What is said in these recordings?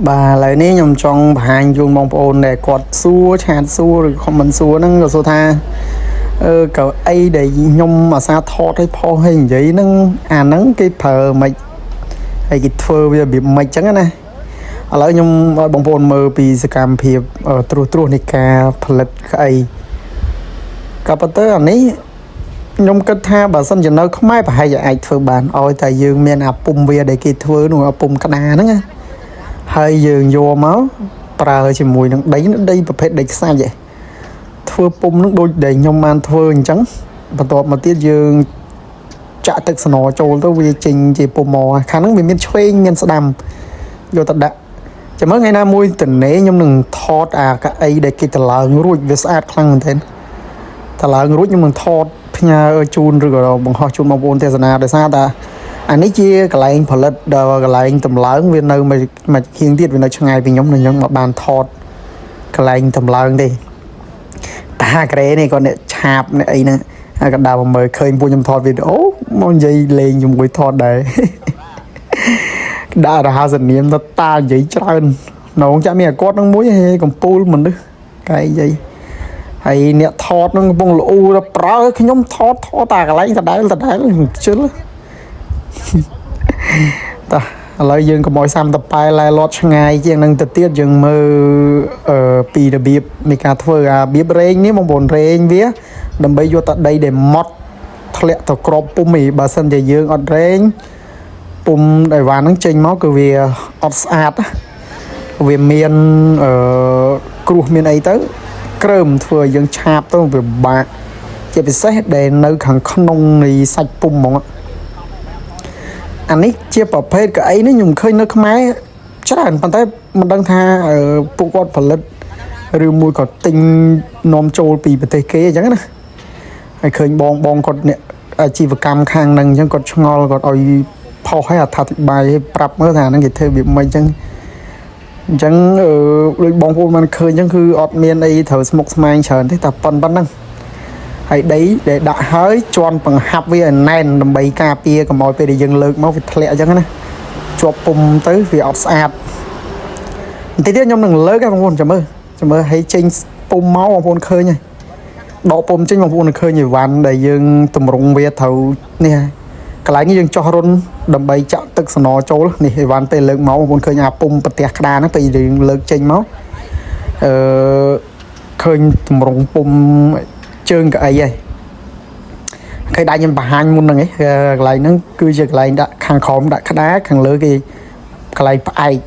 បាទឥឡូវនេះខ្ញុំចង់បង្ហាញជូនបងប្អូនដែលគាត់សួរ chat សួរឬ comment សួរហ្នឹងក៏សួរថាអឺកៅអីដែលខ្ញុំអាសាថតឲ្យផុសឲ្យនិយាយហ្នឹងអាហ្នឹងគេប្រើមិនហើយគេធ្វើវារបៀបម៉េចចឹងណាឥឡូវខ្ញុំឲ្យបងប្អូនមើលពីសកម្មភាពត្រួសត្រាសនៃការផលិតក្អីក៏ប៉ុន្តែអានេះខ្ញុំគិតថាបើសិនជានៅខ្មែរប្រហែលជាអាចធ្វើបានឲ្យតែយើងមានអាពុំវាដែលគេធ្វើនោះអាពុំក្តារហ្នឹងណា ហើយយើងយកមកប្រើជាមួយនឹងដីដីប្រភេទដីខ្សាច់ឯងធ្វើពុំនឹងដូចដែលខ្ញុំបានធ្វើអញ្ចឹងបន្ទាប់មកទៀតយើងចាក់ទឹកស្នចូលទៅវាចេញជាពុំមកខាងហ្នឹងវាមានឆ្វេងមានស្ដាំយកទៅដាក់ចាំមើលថ្ងៃណាមួយតនេខ្ញុំនឹងថតអាកៅអីដែលគេតឡើងរួចវាស្អាតខ្លាំងមែនទែនតឡើងរួចខ្ញុំនឹងថតផ្ញើជូនឬក៏បង្ហោះជូនបងប្អូនទេសនាដោយសារតាអានេះជាកន្លែងផលិតដល់កន្លែងតម្លើងវានៅមួយមួយហៀងទៀតវានៅឆ្ងាយពីខ្ញុំនឹងខ្ញុំមកបានថតកន្លែងតម្លើងទេតាក្រេនេះគាត់អ្នកឆាបអ្នកអីហ្នឹងហើយក៏ដើរមកមើលឃើញពួកខ្ញុំថតវីដេអូមកនិយាយលេងជាមួយថតដែរ ដាក់រហស្សនាមទៅតានិយាយច្រើននងចាក់មានអាគាត់នឹងមួយហេកំពូលមនុស្សកែនិយាយហើយអ្នកថតនឹងកំពុងលូទៅប្រើខ្ញុំថតថតតាកន្លែងដដែលដដែលជិល តោះឥឡូវយើងកុំឲ្យសាំតប៉ែឡែលាត់ឆ្ងាយជាងនឹងទៅទៀតយើងមើលអឺពីរបៀបនៃការធ្វើអារបៀបរែងនេះបងប្អូនរែងវា ដើម្បីយកតដីដែលម៉ត់ធ្លាក់ទៅក្របពុំឯងបើសិនជាយើងអត់រែងពុំដែលវ៉ាន់ហ្នឹងចេញមកគឺវាអត់ស្អាតណាវាមានអឺគ្រោះមានអីទៅ ក្រើមធ្វើឲ្យយើងឆាបទៅវាបាក់ជាពិសេសដែលនៅខាងក្នុងនៃសាច់ពុំហ្មង អានេះជាប្រភេទកៅអីនេះខ្ញុំឃើញនៅខ្មែរច្រើនប៉ុន្តែមិនដឹងថាអឺពួកគាត់ផលិតឬមួយក៏ទិញនាំចូលពីប្រទេសគេអញ្ចឹងណាហើយឃើញបងបងគាត់អ្នកអាជីវកម្មខាងហ្នឹងអញ្ចឹងគាត់ឆ្ងល់គាត់ឲ្យផុសឲ្យអត្ថាធិប្បាយឲ្យប្រាប់មើលថាហ្នឹងគេធ្វើវាមិនអញ្ចឹងអញ្ចឹងអឺដូចបងប្អូនបានឃើញអញ្ចឹងគឺអត់មានអីត្រូវស្មុគស្មាញច្រើនទេតែប៉ុណ្ប៉ុណ្ណឹង ហើយដីដែលដាក់ហើយជន់បង្ហាប់វាឲ្យណែនដើម្បីការពារកុំឲ្យពេលដែលយើងលើកមកវាធ្លាក់អញ្ចឹងណាជាប់ពុំទៅវាអត់ស្អាតបន្តិចទៀតខ្ញុំនឹងលើកហើយបងប្អូនចាំមើលចាំមើលឲ្យចេញពុំមកបងប្អូនឃើញហើយដកពុំចេញបងប្អូននឹងឃើញអីវ៉ាន់ដែលយើងតម្រង់វាត្រូវនេះហើយកន្លែងនេះយើងចោះរុនដើម្បីចាក់ទឹកសណចូលនេះអីវ៉ាន់ពេលលើកមកបងប្អូនឃើញអាពុំប្រទះក្តារហ្នឹងពេលយើងលើកចេញមកអឺឃើញតម្រង់ពុំជើងកៅអីហើយ គេដាក់ខ្ញុំបង្ហាញមុនហ្នឹងឯងកន្លែងហ្នឹងគឺជាកន្លែងដាក់ខាងក្រោមដាក់ក្តារខាងលើគេកន្លែងផ្អែក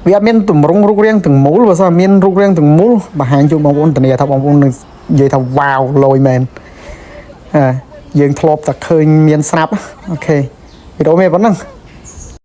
វាអត់មានទម្រង់រូបរាងទាំងមូលបើសិនមានរូបរាងទាំងមូលបង្ហាញជូនបងប្អូនធានាថាបងប្អូននឹងនិយាយថាវ៉ាវលយមែនអើយើងធ្លាប់តែឃើញមានស្រាប់OK វីដេអូមានប៉ុណ្ណឹង។